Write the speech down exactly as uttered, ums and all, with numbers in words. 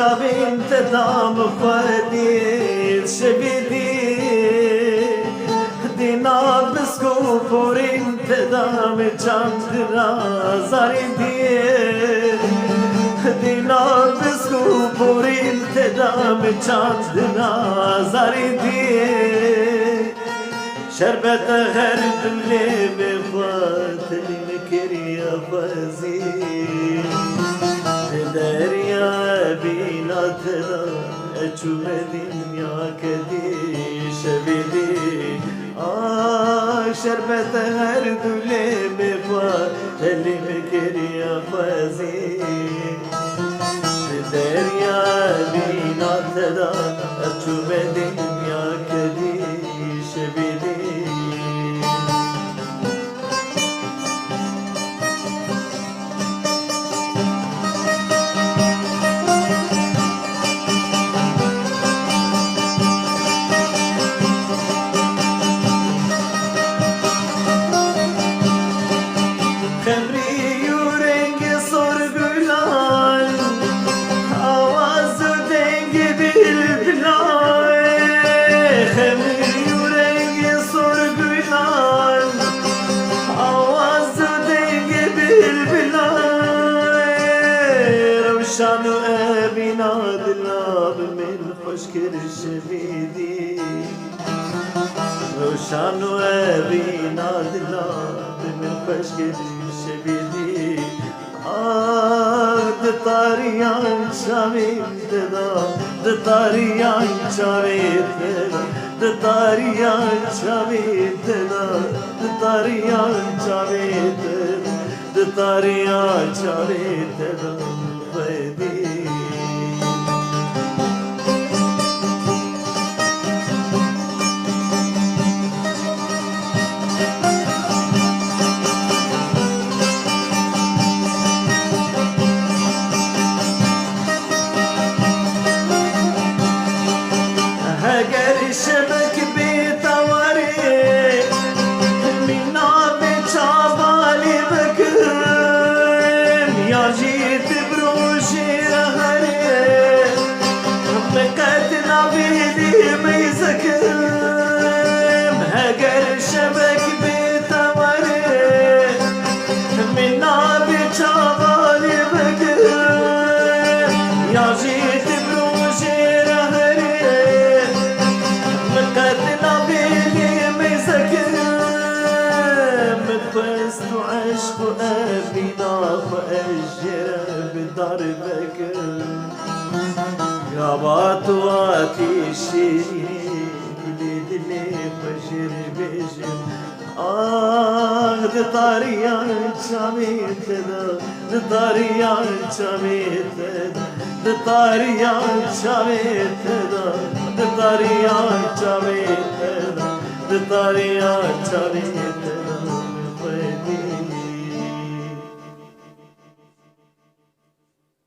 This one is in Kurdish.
Çavên te da min xwedî şevî dî, dîna bisk û porên te da min çandina zarî dî, dîna bisk û porên te da min çandina zarî dî. Şerbete her du lêvê xwe telî min kiriye xwezî. Di derya bîna te de ez çûme dinya kedî şevî dî. Ah, şerbete her du lêvê xwe telî min kiriye xwezî. Di derya bîna te de ez çûme dinya kedî şevî dî. Xemrî û rengê sorgulan, awaz û dengê bilbilan. Xemrî û rengê sorgulan, awaz û dengê bilbilan. Rewşan û evîna dila bi min xweş kir şevî dî. Rewşan û evîna dila bi min xweş kir şevî dî. Ah, di tariyan çavê te de, di tariyan çavê te de, di tariyan çavê te de, di tariyan çavê te de, di tariyan çavê te de. Xwedî. Heger şebek bê tewarê, min navê çavalê bikim, ya jî tu bi rojê re herê, min qet navê lê meyzekim. Heger şebek bê tewarê, min navê çavalê bikim, ya jî tu bi rojê re herê, min qet navê lê meyzekim. Min xwest û eşq û evîna xwe ez jê re bi dar vekim. Gava tu hatî şîrînî, dilê dilê xwe jê re bêjim. Ah, di tariya çavê te de, di tariya çavê te de, di tariya çavê te de, di tariya çavê te de, di tariya çavê te de.